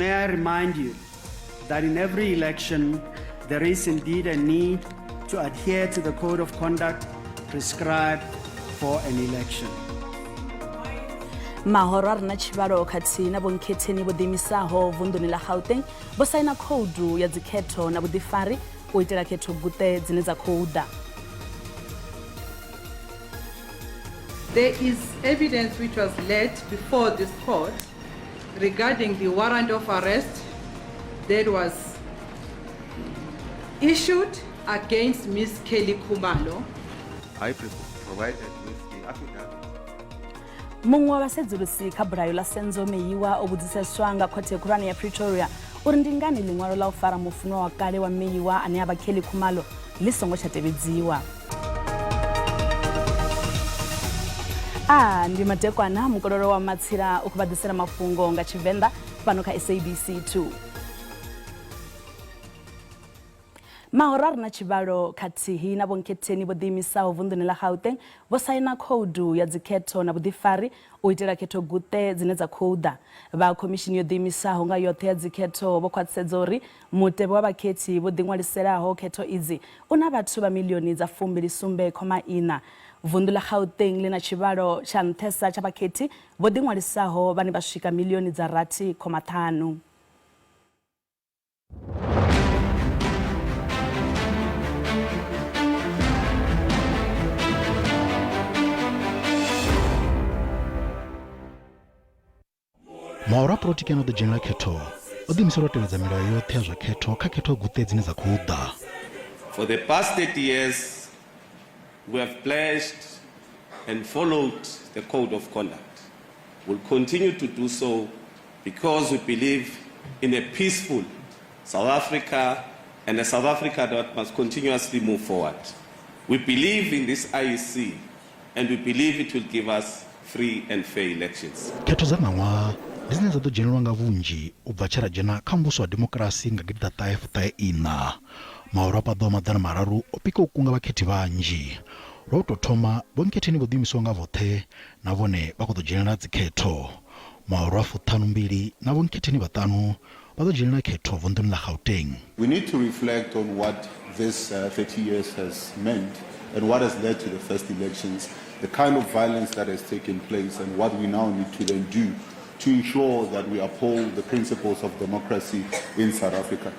May I remind you that in every election there is indeed a need to adhere to the code of conduct prescribed for an election. Mahoro a re na tshivhalo khathihi na vhonkhetheni vho ḓiimisaho vunḓuni ḽa Gauteng vho saina khoudu ya dzikhetho na vhuḓifari u itela khetho guṱe dzine dza khou ḓa. There is evidence which was led before this court regarding the warrant of arrest that was issued against Ms. Kelly Khumalo. I provided with the affidavit. Muṅwe wa vhasedzulusi kha bulayo ḽa Senzo Meyiwa o vhudziseswa nga khothe khulwane ya Pretoria uri ndi ngani ḽiṅwalo ḽa u fara mufunwa wa kale wa Meyiwa ane a vha Kelly Khumalo ḽi songo tsha tevhedziwa. A ndi madekwana mukololo wa matsila u khou vha ḓisela mafhungo nga Tshivenḓa fhano kha SABC 2. Mahoro a re na tshivhalo khathihi na vhonkhetheni vho ḓiimisaho vunḓuni ḽa Gauteng vho saina khoudu ya dzikhetho na vhuḓifari u itela khetho guṱe dzine dza khou ḓa. Vha khomishini yo ḓiimisaho nga yoṱhe ya dzikhetho vho khwaṱhisedza uri mutevhe wa vhakhethi vho ḓiṅwaliselaho khetho idzi u na vhathu vha miḽioni dza fumbili sumbe khoma iṋa. Vunḓu ḽa Gauteng ḽi na tshivhalo tsha nṱhesa tsha vhakhethi vho ḓiṅwalisaho vhane vha swika miḽioni dza rathi khoma ṱhanu. Mahoro a polotiki ano ḓo dzhenela khetho o ḓiimisela u tevhedza milayo yoṱhe ya zwa khetho kha khetho guṱe dzine dza khou ḓa. For the past 30 years, we have pledged and followed the code of conduct. We'll continue to do so because we believe in a peaceful South Africa and a South Africa that must continuously move forward. We believe in this IEC and we believe it will give us free and fair elections. Khetho dza ṋaṅwaha ndi dzine dza ḓo dzhenelwa nga vhunzhi u bva tshe ra dzhena kha muvhuso wa dimokirasi nga gidiḓaṱahe fuṱahe iṋa. Mahoro a paḓaho 300 o pika u kunga vhakhethi vhanzhi. Lwa u tou thoma, vhonkhetheni vho ḓiimisaho nga vhoṱhe na vhone vha khou ḓo dzhenela dzikhetho. Mahoro a fuṱhanu-mbili na vhonkhetheni vhaṱanu vha ḓo dzhenela khetho vunḓuni ḽa Gauteng. We need to reflect on what this 30 years has meant and what has led to the first elections, the kind of violence that has taken place and what we now need to then do to ensure that we uphold the principles of democracy in South Africa.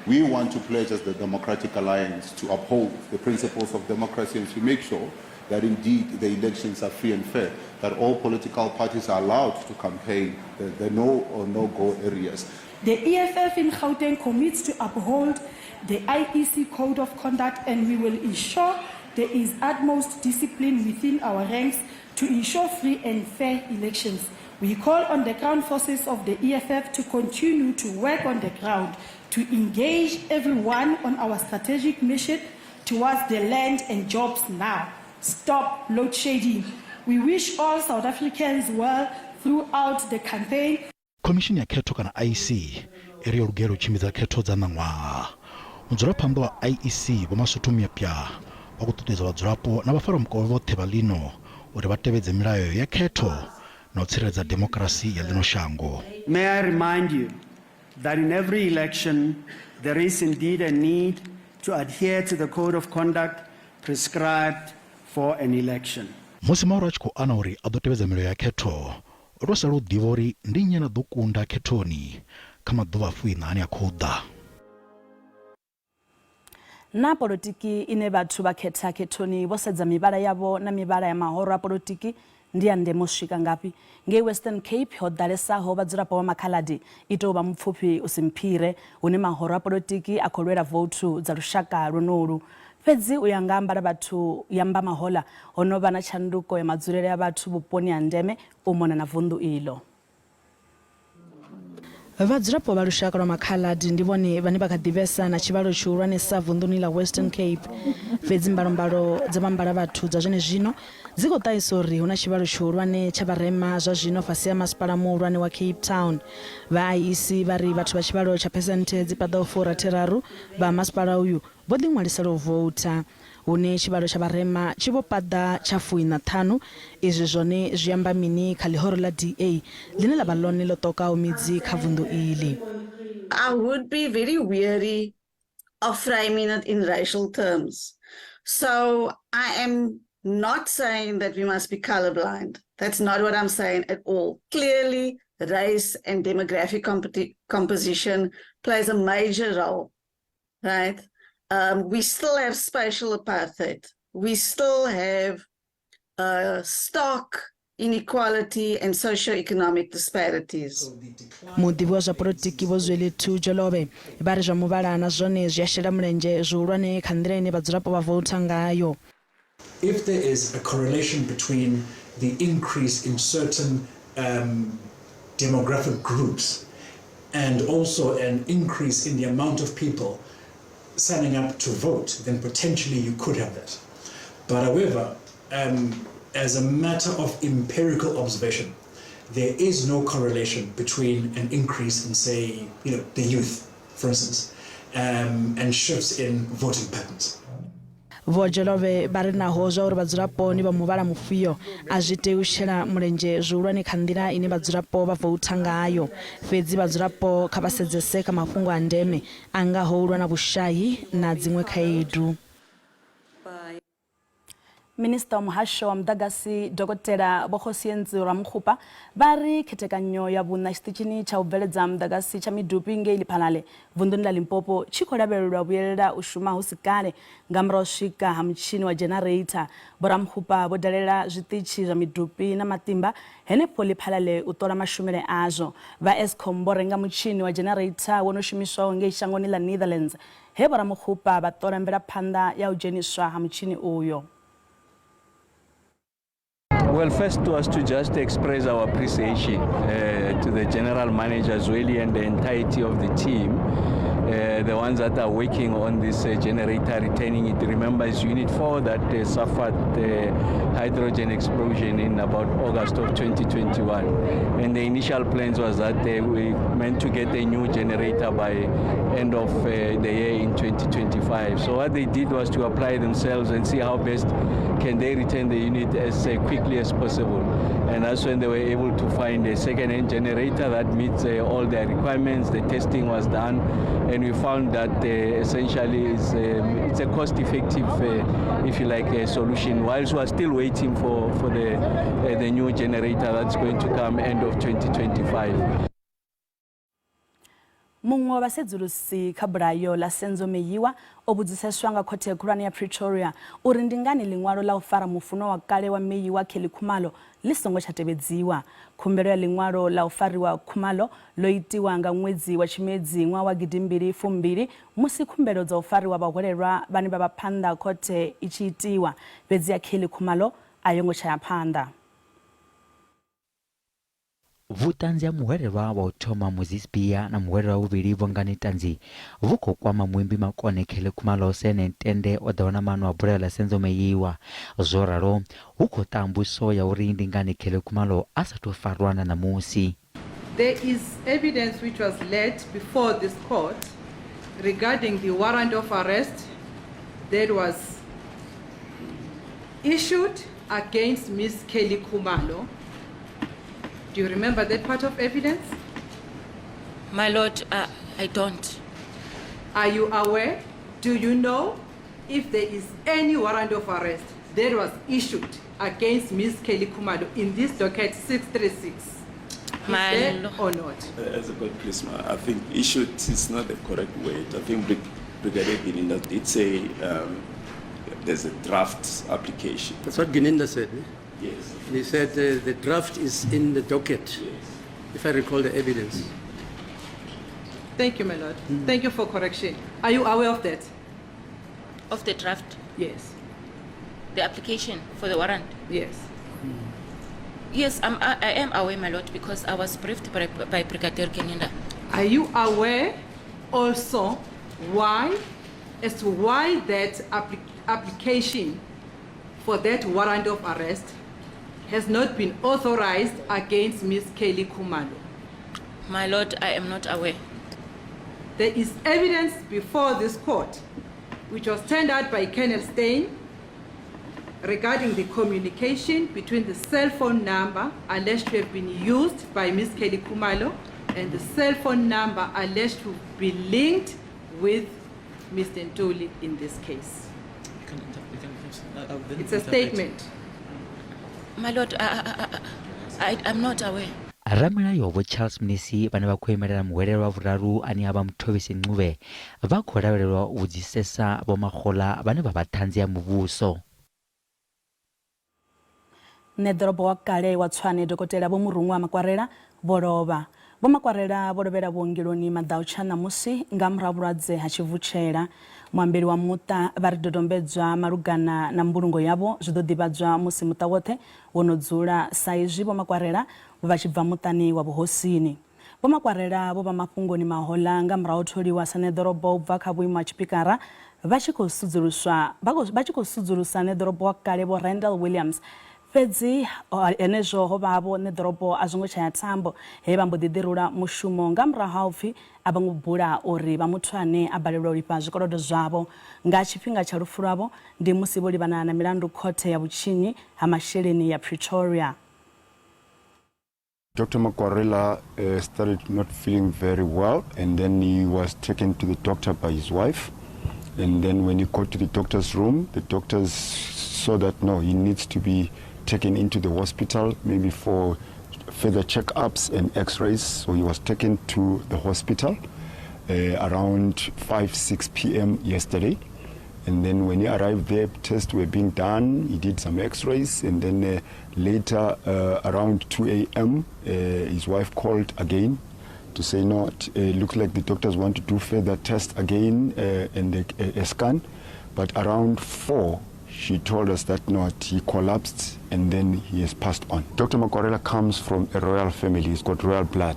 We want to pledge as the Democratic Alliance to uphold the principles of democracy and to make sure that indeed the elections are free and fair, that all political parties are allowed to campaign, the no or no-go areas. The EFF in Gauteng commits to uphold the IEC Code of Conduct, and we will ensure there is utmost discipline within our ranks to ensure free and fair elections. We call on the ground forces of the EFF to continue to work on the ground, to engage everyone on our strategic mission towards the land and jobs now. Stop load shedding. We wish all South Africans well throughout the campaign. Khomishini ya Khetho kana IEC i ri yo lugela u tshimbidza khetho dza ṋaṅwaha. Mudzulaphanḓa wa IEC Vho Masuthu Myepya vha khou ṱuṱuwedza vhadzulapo na vhafaramukove vhoṱhe vha ḽino uri vha tevhedze milayo ya khetho na u tsireledza demokirasi ya ḽino shango. May I remind you that in every election there is indeed a need to adhere to the code of conduct prescribed for an election. Musi Mauro a tshi khou ana uri a ḓo tevhedza milayo ya khetho, o tou sala u ḓivha uri ndi nnyi ane a ḓo kunda khethoni kha maḓuvha a fuiṋa ane a khou ḓa. Na polotiki ine vhathu vha khetha khethoni vho sedza mivhala yavho na mivhala ya mahoro a polotiki ndi ya ndeme u swika ngafhi? Ngei Western Cape ho ḓalesaho vhadzulapo vha Makhaladi i tou vha mupfufhi u si mphire hune mahoro a polotiki a khou lwela vouthu dza lushaka lwonolu. Fhedzi u ya nga mbalavhathu ya Mbamahola ho no vha na tshanduko ya madzulele a vhathu vhuponi ha ndeme u mona na vunḓu iḽo. Vhadzulapo vha lushaka lwa Makhaladi ndi vhone vhane vha kha ḓi vhesa na tshivhalo tshihulwanesa vunḓuni ḽa Western Cape. Fhedzi mbalombalo dza vhambalavhathu dza zwenezwino dzi khou ṱahisa uri hu na tshivhalo tshihulwane tsha vharema zwazwino fhasi ha masipala muhulwane wa Cape Town. Vha IEC vha ri vhathu vha tshivhalo tsha phesenthe dzi paḓaho furathi-raru vha masipala uyu vho ḓiṅwalisela u voutha, hune tshivhalo tsha vharema tshi vho paḓa tsha fuiṋa ṱhanu. Izwi zwone zwi amba mini kha ḽihoro ḽa DA ḽine ḽa vha ḽone ḽo ṱokaho midzi kha vunḓu iḽi? I would be very weary of framing it in racial terms. So I am not saying that we must be colorblind. That's not what I'm saying at all. Clearly, race and demographic composition plays a major role, right? We still have spatial apartheid. We still have stark inequality and socioeconomic disparities. Muḓivhi wa zwa polotiki Vho Zwelethu Jolobe vha ri zwa muvhala na zwone zwi a shela mulenzhe zwihulwane kha nḓila ine vhadzulapo vha voutha ngayo. If there is a correlation between the increase in certain demographic groups and also an increase in the amount of people signing up to vote, then potentially you could have that. But however, as a matter of empirical observation, there is no correlation between an increase in, say, the youth, for instance, and shifts in voting patterns. Vho Jolobe vha ri naho zwa uri vhadzulapo ndi vha muvhala mufhio a zwi tei u shela mulenzhe zwihulwane kha nḓila ine vhadzulapo vha voutha ngayo, fhedzi vhadzulapo kha vha sedzese kha mafhungo a ndeme a ngaho u lwa na vhushai na dziṅwe khaedu. Minisiṱa wa muhasho wa muḓagasi Dokotela Vho Kgosientsi Ramokgopa vha ri khethekanyo ya vhuṋa tshiṱitshini tsha u bveledza muḓagasi tsha Medupi ngei Lephalale vunḓuni ḽa Limpopo tshi khou lavhelelwa vhuyelela u shuma hu si kale nga murahu swika ha mutshini wa dzhenareitha. Vho Ramokgopa vho dalela zwiṱitshi zwa Medupi na Matimba henefho Lephalale u ṱola mashumele azwo. Vha Eskom vho renga mutshini wa dzhenareitha wo no shumiswaho ngei shangoni ḽa Netherlands he Vho Ramokgopa vha ṱola mvelaphanḓa ya u dzheniswa ha mutshini uyo. Well, first was to just express our appreciation to the general manager Zweli and the entirety of the team, the ones that are working on this generator, returning it. Remember, it's Unit 4 that suffered the hydrogen explosion in about August of 2021. And the initial plans was that we meant to get a new generator by end of the year in 2025. So what they did was to apply themselves and see how best can they return the unit as quickly as possible. And that's when they were able to find a second-hand generator that meets all their requirements. The testing was done, and we found that essentially it's a cost-effective, if you like, a solution, whilst we are still waiting for the new generator that's going to come end of 2025. Muṅwe wa vhasedzulusi kha bulayo ḽa Senzo Meyiwa o vhudziseswa nga khothe khulwane ya Pretoria uri ndi ngani ḽiṅwalo ḽa u fara mufunwa wa kale wa Meyiwa Kelly Khumalo ḽi songo tsha tevhedziwa. Khumbelo ya ḽiṅwalo ḽa u fariwa Khumalo ḽo itiwa nga ṅwedzi wa Tshimedzi ṅwaha wa 2020 musi khumbelo dza u fariwa vhahwelelwa vhane vha vha phanḓa khothe i tshi itiwa, fhedzi ya Kelly Khumalo a yo ngo tsha ya phanḓa. Vhuṱanzi ha muhwelelwa wa u thoma Moses Bia na muhwelelwa wa vhuvhili Bongani Ntanzi vhu khou kwama muimbi makone Kelly Khumalo sa ene Ntende o ḓaho na maano a bulayo ḽa Senzo Meyiwa. Zwo ralo, hu khou ṱaha mbudziso ya uri ndi ngani Kelly Khumalo a sa thu farwa na ṋamusi. There is evidence which was led before this court regarding the warrant of arrest that was issued against Miss Kelly Khumalo. Do you remember that part of evidence? My lord, I don't. Are you aware? Do you know if there is any warrant of arrest that was issued against Miss Kelly Khumalo in this docket 636? Is there or not? As a court, please, I think issued is not the correct word. I think Brigadier Gininda did say there's a draft application. That's what Gininda said. Eh? Yes. He said the draft is in the docket, yes, if I recall the evidence. Thank you, my lord. Thank you for correction. Are you aware of that? Of the draft? Yes. The application for the warrant? Yes. Yes, I am aware, my lord, because I was briefed by Brigadier Gininda. Are you aware also why, as to why that application for that warrant of arrest has not been authorized against Miss Kelly Khumalo? My lord, I am not aware. There is evidence before this court which was tendered by Colonel Steyn regarding the communication between the cell phone number alleged to have been used by Ms. Kelly Khumalo and the cell phone number alleged to be linked with Mr. Ntuli in this case. You can you can, then It's a statement. My lord, I'm not aware. Ramilayo Vho Charles Mnisi vhane vha khou imelela muhwelelwa wa vhuraru ane a vha Mthobisi Ncube vha khou lavhelelwa u vhudzisesa Vho Magola vhane vha vha ṱhanzi ya muvhuso. Ṋeḓorobo wa kale wa Tshwane Dokotela Vho Murunwa Makwarela vho lovha. Vho Makwarela vho lovhela vhuongeloni maḓautsha ṋamusi nga murahu vhulwadze ha tshivutshela. Muambeli wa muṱa vha ri dodombedzwa malugana na mbulungo yavho zwi ḓo ḓivhadzwa musi muṱa woṱhe wo no dzula sa izwi Vho Makwarela vho vha tshi bva muṱani wa vhuhosini. Vho Makwarela vho vha mafhungoni mahoḽa nga murahu u tholiwa sa ṋeḓorobo u bva kha vhuimo ha tshipikara vha tshi khou sudzuluswa vha tshi khou sudzulusa ṋeḓorobo wa kale Vho Randall Williams. Fhedzi henezwo ho vha vho ṋeḓorobo a zwo ngo tsha ya thambo he vha mbo ḓi ḓirula mushumo nga murahu ha u pfi a vho ngo bula uri vha muthu ane a balelwa u lifha zwikolodo zwavho. Nga tshifhinga tsha lufu lwavho ndi musi vho livhana na milandu khothe ya vhutshinyi ha masheleni ya Pretoria. Dr. Makwarela started not feeling very well, and then he was taken to the doctor by his wife. And then when he got to the doctor's room, the doctors saw that no, he needs to be taken into the hospital, maybe for further checkups and x-rays. So he was taken to the hospital around 5, 6 p.m. yesterday. And then when he arrived there, tests were being done. He did some x-rays, and then later around 2 a.m., his wife called again to say, no, it looks like the doctors want to do further tests again and a scan. But around 4, she told us that not, he collapsed and then he has passed on. Dr. Makwarela comes from a royal family. He's got royal blood.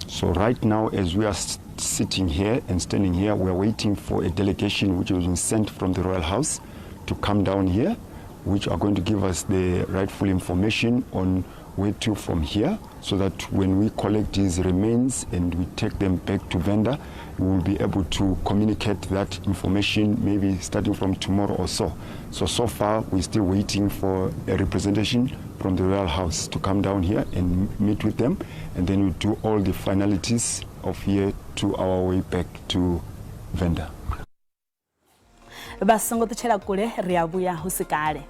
So right now, as we are sitting here and standing here, we are waiting for a delegation which has been sent from the royal house to come down here, which are going to give us the rightful information on where to from here, so that when we collect his remains and we take them back to Venda, we will be able to communicate that information maybe starting from tomorrow or so. So far, we're still waiting for a representation from the royal house to come down here and meet with them, and then we do all the finalities of here to our way back to Venda. Vha songo ṱutshela kule, ri a vhuya hu si kale.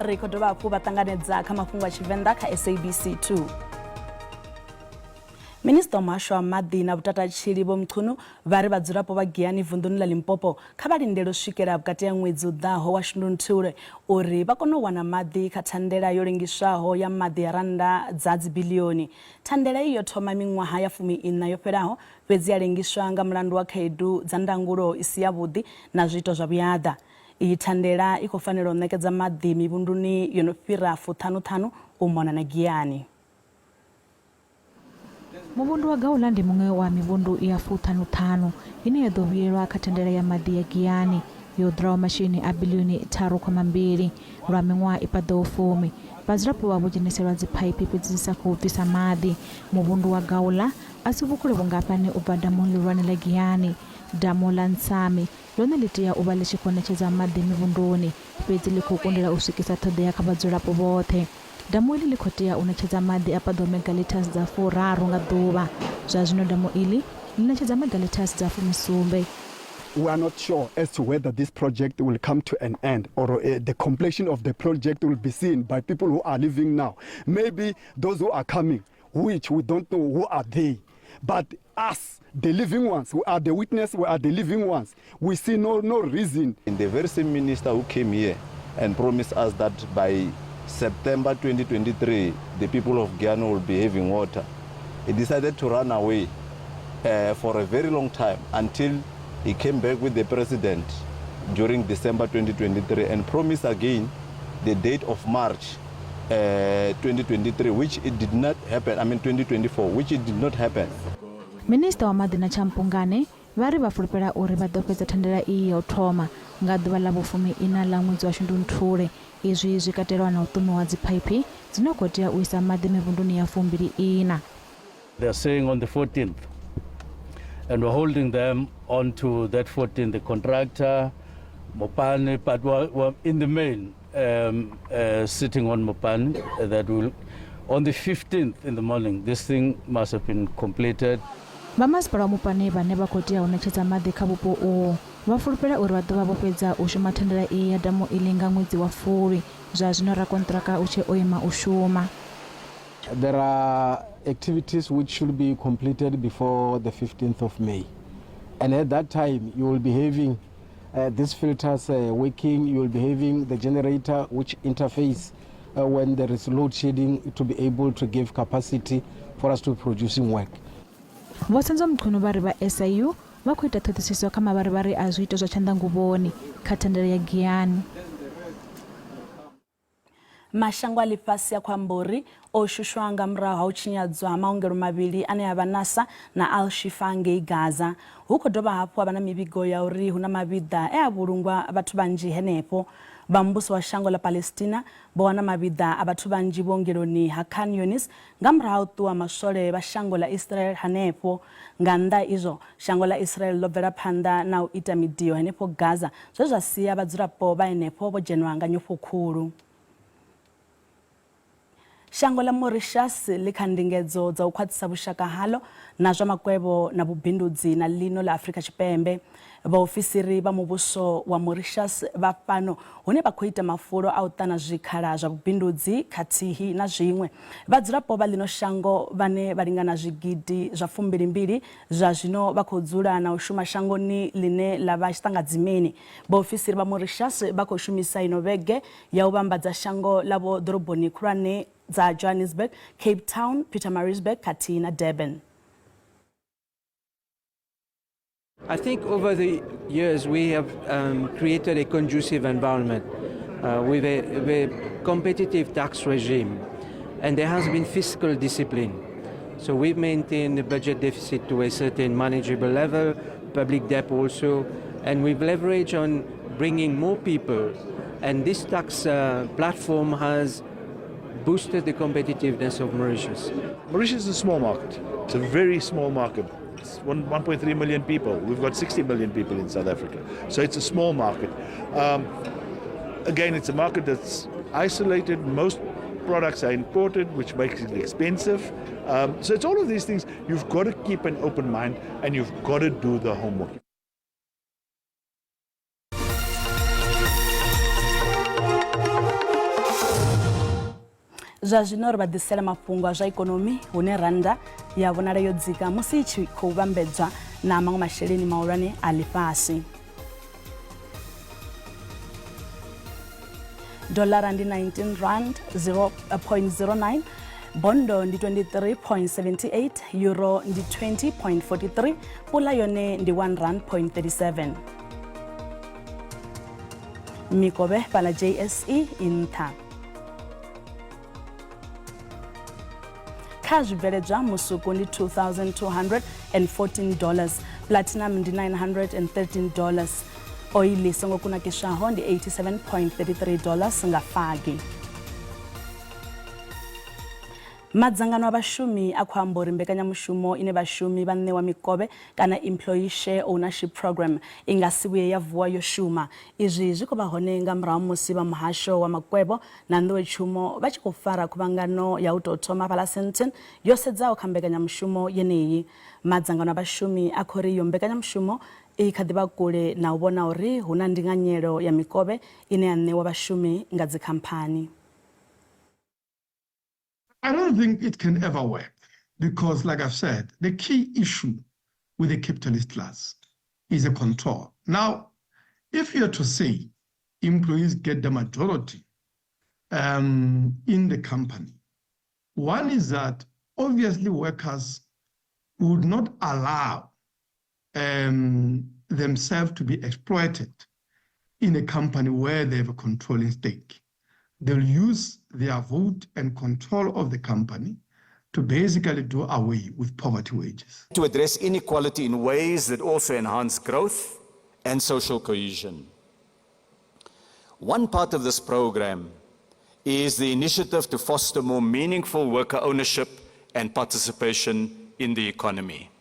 Ri khou dovha hafhu vha ṱanganedza kha mafhungo a Tshivenḓa kha SABC 2. Minisiṱa wa muhasho wa maḓi na vhutatatshili Vho Mchunu vha ri vhadzulapo vha Giyani vunḓuni ḽa Limpopo kha vha lindele u swikela vhukati ha ṅwedzi u ḓaho wa Shundunthule uri vha kone u wana maḓi kha thandela yo lengiswaho ya maḓi ya rannda dza dzibiḽioni. Thandela iyi yo thoma miṅwaha ya 14 yo fhelaho fhedzi ya lengiswa nga mulandu wa khaedu dza ndangulo i si yavhuḓi na zwiito zwa vhuyaḓa. Iyi thandela i khou fanela u ṋekedza maḓi mivhunduni yo no fhira fuṱhanuṱhanu u mona na Giyani. Muvhundu wa Gaula ndi muṅwe wa mivhundu ya fuṱhanuṱhanu ine ya ḓo vhuyelwa kha thandela ya maḓi ya Giyani yo ḓuraho masheleni a biḽioni 3.2 lwa miṅwaha i paḓaho 10. Vhadzulapo vha vho dzheniselwa dziphaiphi fhedzi dzi sa khou bvisa maḓi. Muvhundu wa Gaula a si vhukule vhungafhani u bva damuni ḽihulwane ḽa Giyani. Damu ḽa Ntsami ḽone ḽi tea u vha ḽi tshi khou ṋetshedza maḓi mivhunduni, fhedzi ḽi khou kundelwa u swikisa ṱhoḓea kha vhadzulapo vhoṱhe. Damu iḽi ḽi khou tea u ṋetshedza maḓi a paḓaho megalitas dza 30 nga ḓuvha. Zwa zwino damu iḽi ḽi ṋetshedza megalitas dza 17. We are not sure as to whether this project will come to an end or the completion of the project will be seen by people who are living now. Maybe those who are coming, which we don't know who are they. But us, the living ones, we are the witness, we are the living ones. We see no reason. And the very same minister who came here and promised us that by September 2023, the people of Giyani will be having water. He decided to run away for a very long time until he came back with the president during December 2023 and promised again the date of March 2023, which it did not happen. I mean 2024, which it did not happen. Minister wa maḓi na tshampungane vha ri vha fulufhela uri vha ḓo fhedza thandela iyi ya u thoma nga ḓuvha ḽa vhufumi ina ḽa ṅwedzi wa Shundunthule. Izwi zwi katelwa na u ṱumiwa dziphaiphi dzi no khou tea u isa maḓi mivhunduni ya fumbili ina. They are saying on the 14th, and we're holding them on to that 14th, the contractor, Mopani, but we're in the main sitting on Mopani, that will, on the 15th in the morning, this thing must have been completed. Vha masipala wa Mopani vhane vha khou tea u ṋetshedza maḓi kha vhupo uho vha fulufhela uri vha ḓo vha vho fhedza u shuma thandela iyi ya damu iḽi nga ṅwedzi wa Fulwi. Zwa zwino rakonṱiraka u tshe o ima u shuma. There are activities which should be completed before the 15th of May. And at that time, you will be having these filters working, you will be having the generator which interface when there is load shedding to be able to give capacity for us to be producing work. Vho Senzo Mchunu vha ri vha SIU vha khou ita ṱhoḓisiso kha mavharivhari a zwiito zwa tshanḓanguvhoni kha thandela ya Giyani. Mashango a ḽifhasi a khou amba uri o shushwa nga murahu ha u tshinyadzwa ha maongelo mavhili ane a vha Nasser na Al Shifa ngei Gaza. Hu khou dovha hafhu ha vha na mivhigo ya uri hu na mavhiḓa e a vhulungwa vhathu vhanzhi henefho. Vha muvhuso wa shango ḽa Palestina vho wana mavhiḓa a vhathu vhanzhi vhuongeloni ha Khan Younis nga murahu ha u ṱuwa maswole vha shango ḽa Israel hanefho. Nga nnḓa ha izwo, shango ḽa Israel ḽo bvela phanḓa na u ita midio henefho Gaza zwe zwa sia vhadzulapo vha henefho vho dzhenwa nga nyofho khulu. Shango ḽa Mauritius ḽi kha ndingedzo dza u khwaṱhisa vhushaka haḽo na zwa makwevho na vhubindudzi na ḽino ḽa Afrika Tshipembe. Vhaofisiri vha muvhuso wa Mauritius vha fhano hune vha khou ita mafulo a u ṱana zwikhala zwa vhubindudzi khathihi na zwiṅwe. Vhadzulapo vha ḽino shango vhane vha lingana zwigidi zwa fumbilimbili zwa zwino vha khou dzula na u shuma shangoni ḽine ḽa vha tshiṱangadzimeni. Vhaofisiri vha Mauritius vha khou shumisa ino vhege ya u vhambadza shango ḽavho ḓoroboni khulwane dza Johannesburg, Cape Town, Pietermaritzburg khathihi na Durban. I think over the years we have created a conducive environment with a competitive tax regime, and there has been fiscal discipline. So we've maintained the budget deficit to a certain manageable level, public debt also, and we've leveraged on bringing more people. And this tax platform has boosted the competitiveness of Mauritius. Mauritius is a small market. It's a very small market. It's 1.3 million people. We've got 60 million people in South Africa. So it's a small market. Again, it's a market that's isolated. Most products are imported, which makes it expensive. So it's all of these things. You've got to keep an open mind and you've got to do the homework. Zwa zwino ri vha ḓisela mafhungo a zwa ikonomi hune rannda ya vhonala yo dzika musi i tshi khou vhambedzwa na maṅwe masheleni mahulwane a ḽifhasi. Dollara ndi 19 rand 0.09, bondo ndi 23.78, euro ndi 20.43, pula yone ndi 1 rand 0.37. Mikovhe fhala JSE i nṱha. Kha zwibveledzwa musuku ndi $2,214, platinum ndi $913, oili songo kunakiswaho ndi $87.33 nga fagi. Madzangano a vhashumi a khou amba uri mbekanyamushumo ine vhashumi vha ṋewa mikovhe kana Employee Share Ownership Programme i nga si vhuye ya vuwa yo shuma. Izwi zwi khou vha hone nga murahu musi vha muhasho wa makwevho na nḓowetshumo vha tshi khou fara khuvhangano ya u tou thoma fhaḽa Sandton yo sedzaho kha mbekanyamushumo yeneyi. Madzangano a vhashumi a khou ri iyo mbekanyamushumo i kha ḓi vha kule na u vhona uri hu na ndinganyelo ya mikovhe ine ya ṋewa vhashumi nga dzikhamphani. I don't think it can ever work because, like I've said, the key issue with the capitalist class is a control. Now, if you're to say employees get the majority in the company, one is that obviously workers would not allow themselves to be exploited in a company where they have a controlling stake. They'll use their vote and control of the company to basically do away with poverty wages. To address inequality in ways that also enhance growth and social cohesion. One part of this program is the initiative to foster more meaningful worker ownership and participation in the economy.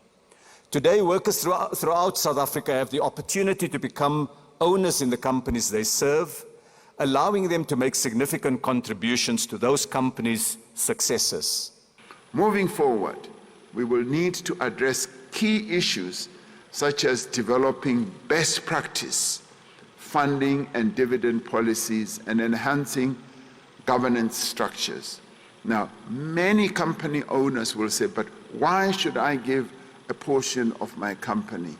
Today, workers throughout South Africa have the opportunity to become owners in the companies they serve, allowing them to make significant contributions to those companies' successes. Moving forward, we will need to address key issues such as developing best practice, funding and dividend policies, and enhancing governance structures. Now, many company owners will say, but why should I give a portion of my company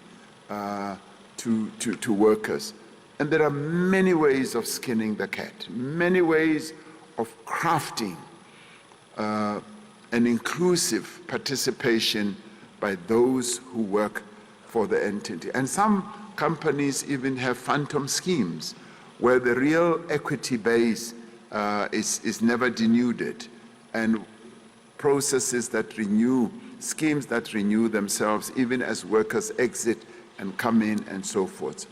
to workers? And there are many ways of skinning the cat, many ways of crafting an inclusive participation by those who work for the entity. And some companies even have phantom schemes where the real equity base is never denuded, and processes that renew, schemes that renew themselves even as workers exit and come in and so forth.